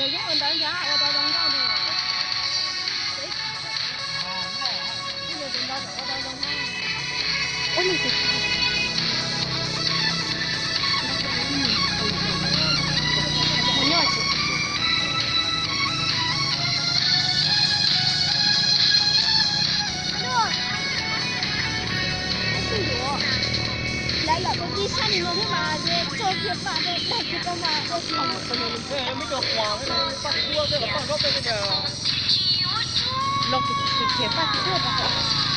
Ua ntawd ntag, ua tau zoo nkauj li. Lawv lam ua tib sab li no thiab mas, tso kiag pam rau, dag kiag rau mas ua tsis tau. Los kiag paj tsis tuaj rau.